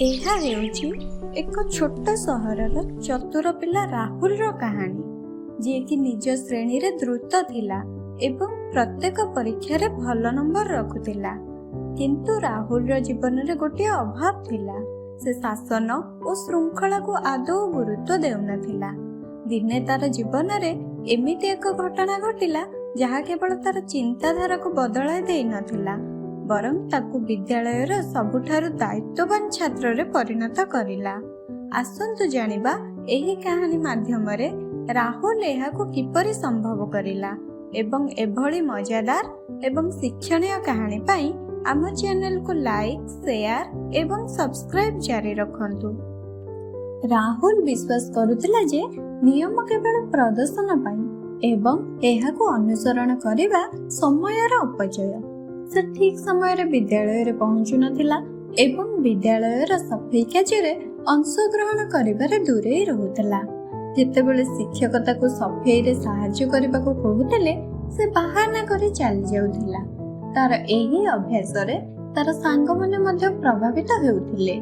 ଏହା ହେଉଛି ଏକ ଛୋଟ ସହରର ଚତୁର ପିଲା ରାହୁଲର କାହାଣୀ, ଯିଏକି ନିଜ ଶ୍ରେଣୀରେ ଦ୍ରୁତ ଥିଲା ଏବଂ ପ୍ରତ୍ୟେକ ପରୀକ୍ଷାରେ ଭଲ ନମ୍ବର ରଖୁଥିଲା। କିନ୍ତୁ ରାହୁଲର ଜୀବନରେ ଗୋଟିଏ ଅଭାବ ଥିଲା। ସେ ଶାସନ ଓ ଶୃଙ୍ଖଳାକୁ ଆଦୌ ଗୁରୁତ୍ୱ ଦେଉନଥିଲା। ଦିନେ ତାର ଜୀବନରେ ଏମିତି ଏକ ଘଟଣା ଘଟିଲା, ଯାହା କେବଳ ତାର ଚିନ୍ତାଧାରାକୁ ବଦଳାଇ ଦେଇନଥିଲା, ବରଂ ତାକୁ ବିଦ୍ୟାଳୟର ସବୁଠାରୁ ଦାୟିତ୍ୱବାନ ଛାତ୍ରରେ ପରିଣତ କରିଲା। ଆସନ୍ତୁ ଜାଣିବା, ଏହି କାହାଣୀ ମାଧ୍ୟମରେ ରାହୁଲ ଏହାକୁ କିପରି ସମ୍ଭବ କରିଲା ଏବଂ ଏଭଳି ମଜାଦାର ଏବଂ ଶିକ୍ଷଣୀୟ କାହାଣୀ ପାଇଁ ଆମ ଚ୍ୟାନେଲକୁ ଲାଇକ୍, ସେୟାର ଏବଂ ସବସ୍କ୍ରାଇବ୍ ଜାରି ରଖନ୍ତୁ। ରାହୁଲ ବିଶ୍ୱାସ କରୁଥିଲା ଯେ ନିୟମ କେବଳ ପ୍ରଦର୍ଶନ ପାଇଁ ଏବଂ ଏହାକୁ ଅନୁସରଣ କରିବା ସମୟର ଅପଚୟ। ସେ ଠିକ୍ ସମୟରେ ବିଦ୍ୟାଳୟରେ ପହଞ୍ଚୁନଥିଲା ଏବଂ ବିଦ୍ୟାଳୟର ସଫେଇ କାର୍ଯ୍ୟରେ ଅଂଶଗ୍ରହଣ କରିବାରେ ଦୂରେଇ ରହୁଥିଲା। ଯେତେବେଳେ ଶିକ୍ଷକ ତାକୁ ସଫେଇରେ ସାହାଯ୍ୟ କରିବାକୁ କହୁଥିଲେ, ସେ ବାହାନା କରି ଚାଲି ଯାଉଥିଲା। ତାର ଏହି ଅଭ୍ୟାସରେ ତାର ସାଙ୍ଗମାନେ ମଧ୍ୟ ପ୍ରଭାବିତ ହେଉଥିଲେ।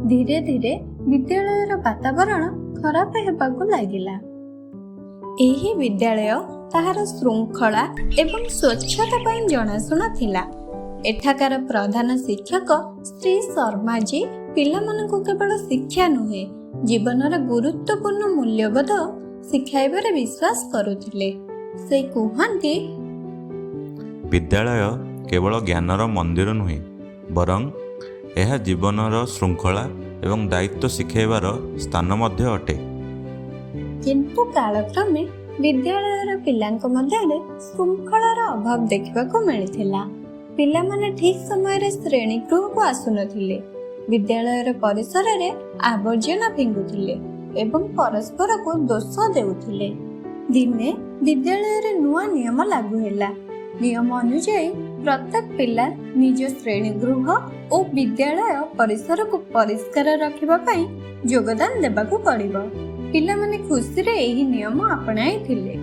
ଧୀରେ ଧୀରେ ବିଦ୍ୟାଳୟର ବାତାବରଣ ଖରାପ ହେବାକୁ ଲାଗିଲା। ଏହି ବିଦ୍ୟାଳୟ ତାହାର ଶୃଙ୍ଖଳା ଏବଂ ସ୍ୱଚ୍ଛତା ପାଇଁ ଜଣାଶୁଣା ଥିଲା। ଏଠାକାର ପ୍ରଧାନ ଶିକ୍ଷକ ଶ୍ରୀ ଶର୍ମାଜୀ ପିଲାମାନଙ୍କୁ କେବଳ ଶିକ୍ଷା ନୁହେଁ, ଜୀବନର ଗୁରୁତ୍ୱପୂର୍ଣ୍ଣ ମୂଲ୍ୟବୋଧ ଶିଖାଇବାରେ ବିଶ୍ୱାସ କରୁଥିଲେ। ସେ କୁହନ୍ତି, ବିଦ୍ୟାଳୟ କେବଳ ଜ୍ଞାନର ମନ୍ଦିର ନୁହେଁ, ବରଂ ଏହା ଜୀବନର ଶୃଙ୍ଖଳା ଏବଂ ଦାୟିତ୍ୱ ଶିଖାଇବାର ସ୍ଥାନ ମଧ୍ୟ ଅଟେ। କିନ୍ତୁ କାଳକ୍ରମେ ବିଦ୍ୟାଳୟର ପିଲାଙ୍କ ମଧ୍ୟରେ ଶୃଙ୍ଖଳାର ଅଭାବ ଦେଖିବାକୁ ମିଳିଥିଲା। ପିଲାମାନେ ଠିକ୍ ସମୟରେ ଶ୍ରେଣୀଗୃହକୁ ଆସୁନଥିଲେ, ବିଦ୍ୟାଳୟର ପରିସରରେ ଆବର୍ଜନା ଫିଙ୍ଗୁଥିଲେ ଏବଂ ପରସ୍ପରକୁ ଦୋଷ ଦେଉଥିଲେ। ଦିନେ ବିଦ୍ୟାଳୟରେ ନୂଆ ନିୟମ ଲାଗୁ ହେଲା। ନିୟମ ଅନୁଯାୟୀ ପ୍ରତ୍ୟେକ ପିଲା ନିଜ ଶ୍ରେଣୀଗୃହ ଓ ବିଦ୍ୟାଳୟ ପରିସରକୁ ପରିଷ୍କାର ରଖିବା ପାଇଁ ଯୋଗଦାନ ଦେବାକୁ ପଡ଼ିବ। ପିଲାମାନେ ଖୁସିରେ ଏହି ନିୟମ ଆପଣାଇଥିଲେ,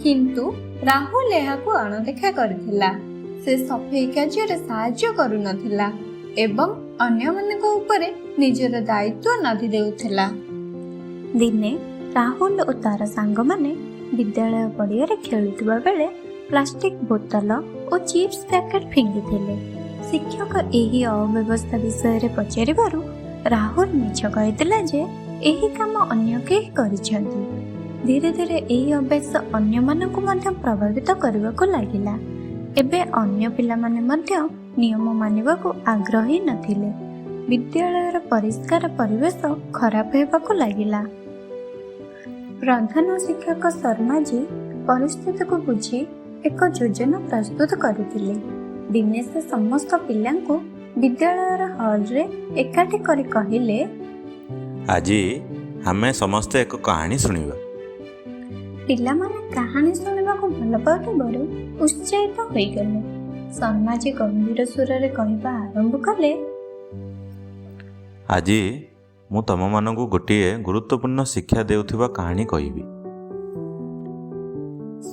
କିନ୍ତୁ ରାହୁଲ ଏହାକୁ ଅଣଦେଖା କରିଥିଲା। ସେ ସଫେଇ କାର୍ଯ୍ୟରେ ସାହାଯ୍ୟ କରୁନଥିଲା ଏବଂ ଅନ୍ୟମାନଙ୍କ ଉପରେ ନିଜର ଦାୟିତ୍ୱ ଲଦି ଦେଉଥିଲା। ଦିନେ ରାହୁଲ ଓ ତାର ସାଙ୍ଗମାନେ ବିଦ୍ୟାଳୟ ପଡ଼ିଆରେ ଖେଳୁଥିବା ବେଳେ ପ୍ଲାଷ୍ଟିକ ବୋତଲ ଓ ଚିପ୍ସ ପ୍ୟାକେଟ ଫିଙ୍ଗିଥିଲେ। ଶିକ୍ଷକ ଏହି ଅବ୍ୟବସ୍ଥା ବିଷୟରେ ପଚାରିବାରୁ ରାହୁଲ ମିଛ କହିଥିଲା ଯେ ଏହି କାମ ଅନ୍ୟ କେହି କରିଛନ୍ତି। ଧୀରେ ଧୀରେ ଏହି ଅଭ୍ୟାସ ଅନ୍ୟମାନଙ୍କୁ ମଧ୍ୟ ପ୍ରଭାବିତ କରିବାକୁ ଲାଗିଲା। ଏବେ ଅନ୍ୟ ପିଲାମାନେ ମଧ୍ୟ ନିୟମ ମାନିବାକୁ ଆଗ୍ରହୀ ନଥିଲେ। ବିଦ୍ୟାଳୟର ପରିଷ୍କାର ପରିବେଶ ଖରାପ ହେବାକୁ ଲାଗିଲା। ପ୍ରଧାନ ଶିକ୍ଷକ ଶର୍ମାଜୀ ପରିସ୍ଥିତିକୁ ବୁଝି ଏକ ଯୋଜନା ପ୍ରସ୍ତୁତ କରିଥିଲେ। ଦିନେ ସେ ସମସ୍ତ ପିଲାଙ୍କୁ ବିଦ୍ୟାଳୟର ହଲରେ ଏକାଠି କରି କହିଲେ, ଆଜି ଆମେ ସମସ୍ତେ ଏକ କାହାଣୀ ଶୁଣିବା। ପିଲାମାନେ କାହାଣୀ ଶୁଣିବାକୁ ଭଲ ପାଉଥିବାରୁ ଉତ୍ସାହିତ ହୋଇଗଲେ। ଶର୍ମାଜୀ ଗମ୍ଭୀର ସ୍ୱରରେ କହିବା ଆରମ୍ଭ କଲେ, ଆଜି ମୁଁ ତମମାନଙ୍କୁ ଗୋଟିଏ ଗୁରୁତ୍ୱପୂର୍ଣ୍ଣ ଶିକ୍ଷା ଦେଉଥିବା କାହାଣୀ କହିବି।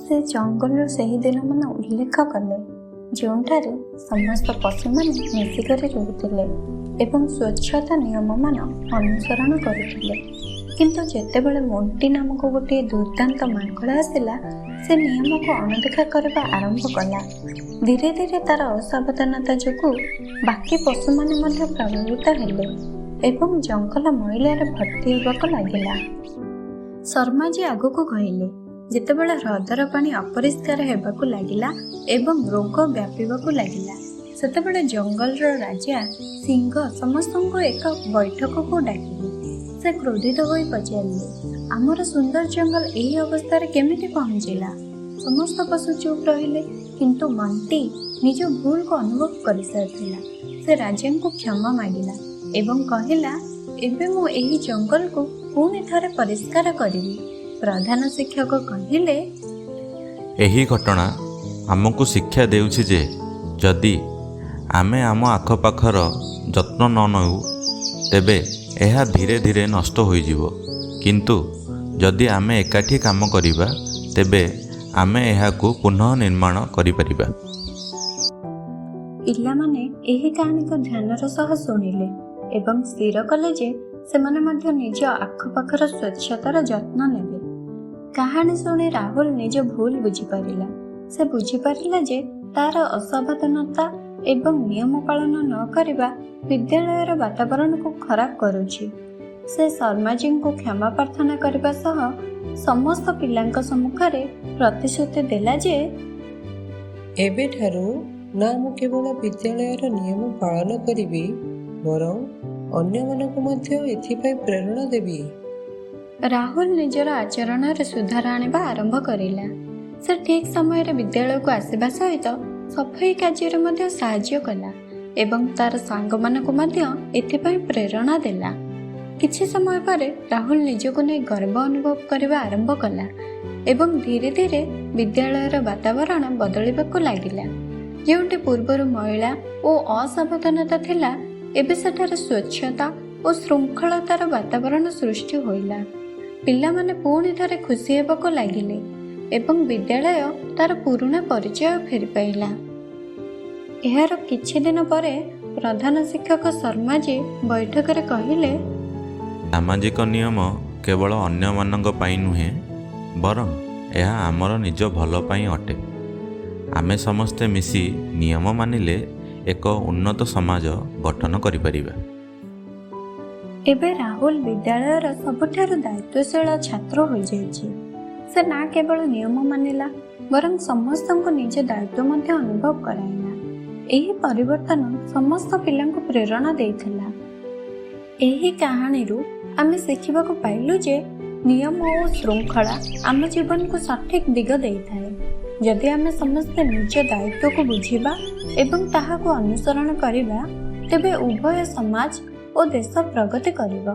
ସେ ଜଙ୍ଗଲର ସେହି ଦିନମାନ ଉଲ୍ଲେଖ କଲେ, ଯେଉଁଠାରେ ସମସ୍ତ ପଶୁମାନେ ମିଶିକରି ରହୁଥିଲେ ଏବଂ ସ୍ୱଚ୍ଛତା ନିୟମମାନ ଅନୁସରଣ କରୁଥିଲେ। କିନ୍ତୁ ଯେତେବେଳେ ମୋଣ୍ଟି ନାମକ ଗୋଟିଏ ଦୁର୍ଦ୍ଦାନ୍ତ ମାଙ୍କଡ଼ ଆସିଲା, ସେ ନିୟମକୁ ଅଣଦେଖା କରିବା ଆରମ୍ଭ କଲା। ଧୀରେ ଧୀରେ ତାର ଅସାବଧାନତା ଯୋଗୁଁ ବାକି ପଶୁମାନେ ମଧ୍ୟ ପ୍ରଭାବିତ ହେଲେ ଏବଂ ଜଙ୍ଗଲ ମଇଳାରେ ଭର୍ତ୍ତି ହେବାକୁ ଲାଗିଲା। ଶର୍ମାଜୀ ଆଗକୁ କହିଲେ, ଯେତେବେଳେ ହ୍ରଦର ପାଣି ଅପରିଷ୍କାର ହେବାକୁ ଲାଗିଲା ଏବଂ ରୋଗ ବ୍ୟାପିବାକୁ ଲାଗିଲା, ସେତେବେଳେ ଜଙ୍ଗଲର ରାଜା ସିଂହ ସମସ୍ତଙ୍କୁ ଏକ ବୈଠକକୁ ଡାକିଲେ। ସେ କ୍ରୋଧିତ ହୋଇ ପଚାରିଲେ, ଆମର ସୁନ୍ଦର ଜଙ୍ଗଲ ଏହି ଅବସ୍ଥାରେ କେମିତି ପହଞ୍ଚିଲା? ସମସ୍ତ ପଶୁ ଚୁପ୍ ରହିଲେ, କିନ୍ତୁ ମଣ୍ଟି ନିଜ ଭୁଲକୁ ଅନୁଭବ କରିସାରିଥିଲା। ସେ ରାଜାଙ୍କୁ କ୍ଷମା ମାଗିଲା ଏବଂ କହିଲା, ଏବେ ମୁଁ ଏହି ଜଙ୍ଗଲକୁ ପୁଣି ଥରେ ପରିଷ୍କାର କରିବି। ପ୍ରଧାନ ଶିକ୍ଷକ କହିଲେ, ଏହି ଘଟଣା ଆମକୁ ଶିକ୍ଷା ଦେଉଛି ଯେ ଯଦି ଆମେ ଆମ ଆଖପାଖର ଯତ୍ନ ନ ନେଉ, ତେବେ ଏହା ଧୀରେ ଧୀରେ ନଷ୍ଟ ହୋଇଯିବ। କିନ୍ତୁ ଯଦି ଆମେ ଏକାଠି କାମ କରିବା, ତେବେ ଆମେ ଏହାକୁ ପୁନଃ ନିର୍ମାଣ କରିପାରିବା। ପିଲାମାନେ ଏହି କାହାଣୀକୁ ଧ୍ୟାନର ସହ ଶୁଣିଲେ। ଏବଂ ସ୍ଥିର କଲେ ଯେ ସେମାନେ ମଧ୍ୟ ନିଜ ଆଖପାଖର ସ୍ୱଚ୍ଛତାର ଯତ୍ନ ନେବେ। କାହାଣୀ ଶୁଣି ରାହୁଲ ନିଜ ଭୁଲ ବୁଝିପାରିଲା। ସେ ବୁଝିପାରିଲା ଯେ ତାର ଅସାବଧାନତା ଏବଂ ନିୟମ ପାଳନ ନ କରିବା ବିଦ୍ୟାଳୟର ବାତାବରଣକୁ ଖରାପ କରୁଛି। ସେ ଶର୍ମାଜୀଙ୍କୁ କ୍ଷମା ପ୍ରାର୍ଥନା କରିବା ସହ ସମସ୍ତ ପିଲାଙ୍କ ସମ୍ମୁଖରେ ପ୍ରତିଶ୍ରୁତି ଦେଲା ଯେ ଏବେଠାରୁ ନା ମୁଁ କେବଳ ବିଦ୍ୟାଳୟର ନିୟମ ପାଳନ କରିବି, ବରଂ ଅନ୍ୟମାନଙ୍କୁ ମଧ୍ୟ ଏଥିପାଇଁ ପ୍ରେରଣା ଦେବି। ରାହୁଲ ନିଜର ଆଚରଣରେ ସୁଧାର ଆଣିବା ଆରମ୍ଭ କରିଲା। ସେ ଠିକ୍ ସମୟରେ ବିଦ୍ୟାଳୟକୁ ଆସିବା ସହିତ ସଫେଇ କାର୍ଯ୍ୟରେ ମଧ୍ୟ ସାହାଯ୍ୟ କଲା ଏବଂ ତାର ସାଙ୍ଗମାନଙ୍କୁ ମଧ୍ୟ ଏଥିପାଇଁ ପ୍ରେରଣା ଦେଲା। କିଛି ସମୟ ପରେ ରାହୁଲ ନିଜକୁ ନେଇ ଗର୍ବ ଅନୁଭବ କରିବା ଆରମ୍ଭ କଲା ଏବଂ ଧୀରେ ଧୀରେ ବିଦ୍ୟାଳୟର ବାତାବରଣ ବଦଳିବାକୁ ଲାଗିଲା। ଯେଉଁଠି ପୂର୍ବରୁ ମଇଳା ଓ ଅସାବଧାନତା ଥିଲା, ଏବେ ସେଠାରେ ସ୍ୱଚ୍ଛତା ଓ ଶୃଙ୍ଖଳତାର ବାତାବରଣ ସୃଷ୍ଟି ହୋଇଲା। ପିଲାମାନେ ପୁଣି ଥରେ ଖୁସି ହେବାକୁ ଲାଗିଲେ ଏବଂ ବିଦ୍ୟାଳୟ ତାର ପୁରୁଣା ପରିଚୟ ଫେରି ପାଇଲା। ଏହାର କିଛି ଦିନ ପରେ ପ୍ରଧାନ ଶିକ୍ଷକ ଶର୍ମାଜୀ ବୈଠକରେ କହିଲେ, ସାମାଜିକ ନିୟମ କେବଳ ଅନ୍ୟମାନଙ୍କ ପାଇଁ ନୁହେଁ, ବରଂ ଏହା ଆମର ନିଜ ଭଲ ପାଇଁ ଅଟେ। ଆମେ ସମସ୍ତେ ମିଶି ନିୟମ ମାନିଲେ ଏକ ଉନ୍ନତ ସମାଜ ଗଠନ କରିପାରିବା। ଏବେ ରାହୁଲ ବିଦ୍ୟାଳୟର ସବୁଠାରୁ ଦାୟିତ୍ୱଶୀଳ ଛାତ୍ର ହୋଇଯାଇଛି। ସେ ନା କେବଳ ନିୟମ ମାନିଲା, ବରଂ ସମସ୍ତଙ୍କୁ ନିଜ ଦାୟିତ୍ୱ ମଧ୍ୟ ଅନୁଭବ କରାଇଲା। ଏହି ପରିବର୍ତ୍ତନ ସମସ୍ତ ପିଲାଙ୍କୁ ପ୍ରେରଣା ଦେଇଥିଲା। ଏହି କାହାଣୀରୁ ଆମେ ଶିଖିବାକୁ ପାଇଲୁ ଯେ ନିୟମ ଓ ଶୃଙ୍ଖଳା ଆମ ଜୀବନକୁ ସଠିକ୍ ଦିଗ ଦେଇଥାଏ। ଯଦି ଆମେ ସମସ୍ତେ ନିଜ ଦାୟିତ୍ୱକୁ ବୁଝିବା ଏବଂ ତାହାକୁ ଅନୁସରଣ କରିବା, ତେବେ ଉଭୟ ସମାଜ ଓ ଦେଶ ପ୍ରଗତି କରିବ।